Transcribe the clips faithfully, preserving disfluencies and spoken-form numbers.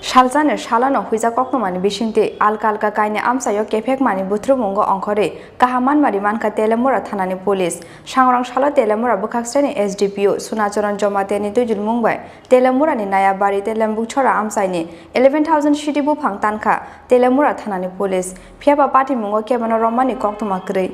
Salsani salano huijak koktwmani bisingtwi alka alka kaini amchaio kephekmani buthurumungo ongkhorwi kaham manmari mankha Telemura thanani police. Sangrong salo Telemura bwkhaksreni S D P O Sunacharan Jomatiani twijlmung bai Telemurani Nayabari tei Lembukchora amchaini eleven thousand sidi buphang tankha Telemura thanani police. Phiyaba patimungo kebono romani koktwma kwrwi.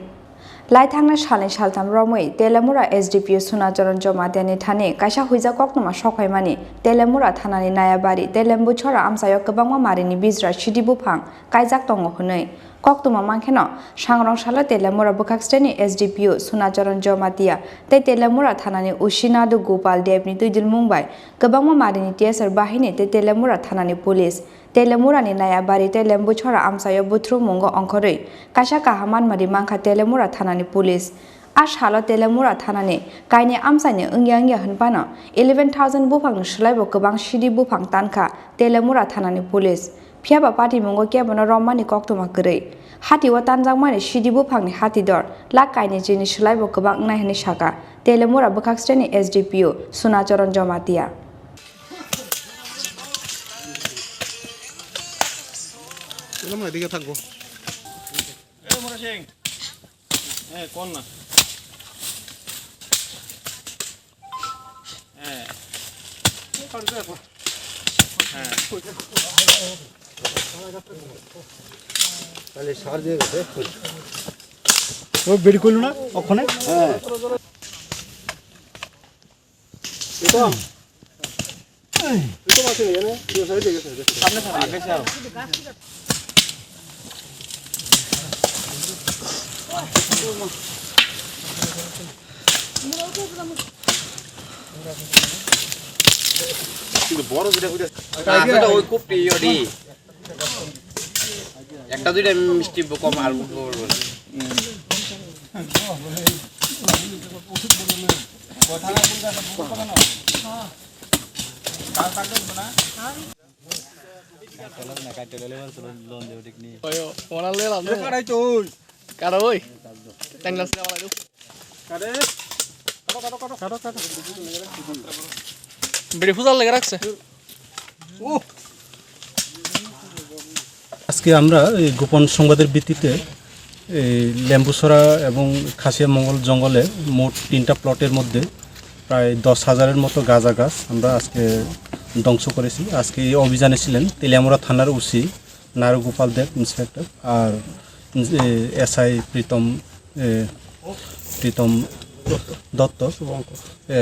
Laithangna salni saltham romwi Telemura S D P O Sunacharan Jomatiani thani kaisa huijak koktwma sokphaimani Telemura thanani Nayabari tei Lembukchora amchaio kwbangma marini bijra sidi buphang kaijak tongo hwnwi. Koktwma mankheno, sangrong salo Telemura bwkhaksreni S D P O Sunacharan Jomatia tei Telemura thanani O C Nadu Gopal Debni twijlmung bai kwbangma marini T S R bahini tei Telemura thanani police Telemurani Nayabari tei Lembuchora amchaio buthurumungo ongkhorwi kaisa kaham manmari mankha Telemura thanani police. A salo Telemura thanani kaini amchaini wngya wngya hwnphano eleven thousand buphangni swlaibo kwbang sidi buphang tankha Telemura thanani police. Phiyaba patimungo kebono romani koktwma kwrwi. Hatio tanjakmani sidi buphangni hatidor lakh kaini chini swlaibo kwbang wngnai hwnwi sakha Telemura bwkhaksreni S D P O Sunacharan Jomatia. Ulo mai dige thakbo. Eh, Mura Singh. Eh, kon na? Eh. তাহলে সার দিয়ে গেছে। ও বের করলো না ওখানে? হ্যাঁ। এটা, এটা মাছ নেই, জানে? এটা সাইডে গেছে, গেছে। সামনে, সামনে, গেছে আরো। কিন্তু বড় যেটা, ওইটা, না, সেটা ওই খুব প্রিয় রে। একটা দুইটা মিষ্টি কম আর বলবো না। Oyo, wala lela no. Kada oi. Tenglas le wala du. Biri fuzal lega rakse. আজকে আমরা এই গোপন সংবাদের ভিত্তিতে এই লেম্বুছড়া এবং খাসিয়া মঙ্গল জঙ্গলে মোট তিনটা প্লটের মধ্যে প্রায় দশ হাজারের মতো গাঁজা গাছ আমরা আজকে ধ্বংস করেছি। আজকে এই অভিযানে ছিলেন তেলিয়ামুড়া থানার ওসি নারুগোপাল দেব ইন্সপেক্টর, আর এসআই প্রীতম, এ, প্রীতম দত্ত, এ,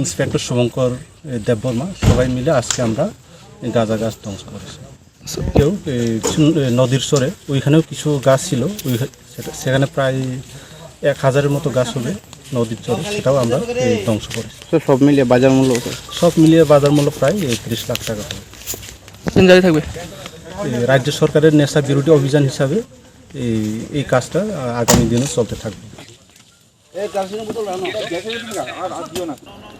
ইন্সপেক্টর শুভঙ্কর, এ, দেববর্মা, সবাই মিলে আজকে আমরা এই গাঁজা গাছ ধ্বংস করেছি। কেউ, এ, কিছু, এ, নদীর চরে ওইখানেও কিছু গাছ ছিল, ওই, সেটা, সেখানে প্রায় এক হাজারের মতো গাছ হবে নদীর চরে, সেটাও আমরা, এ, ধ্বংস করেছি। তো সব মিলিয়ে বাজার মূল্য কত? সব মিলিয়ে বাজার মূল্য প্রায়, এ, ত্রিশ লাখ টাকা হবে। তিন জারি থাকবে। এ, রাজ্য সরকারের নেশা বিরোধী অভিযান হিসাবে এই, এই কাজটা, আ, আগামী দিনে চলতে থাকবে।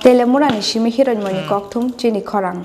Telemurani simi hiroinmoni kokthum chini khorang.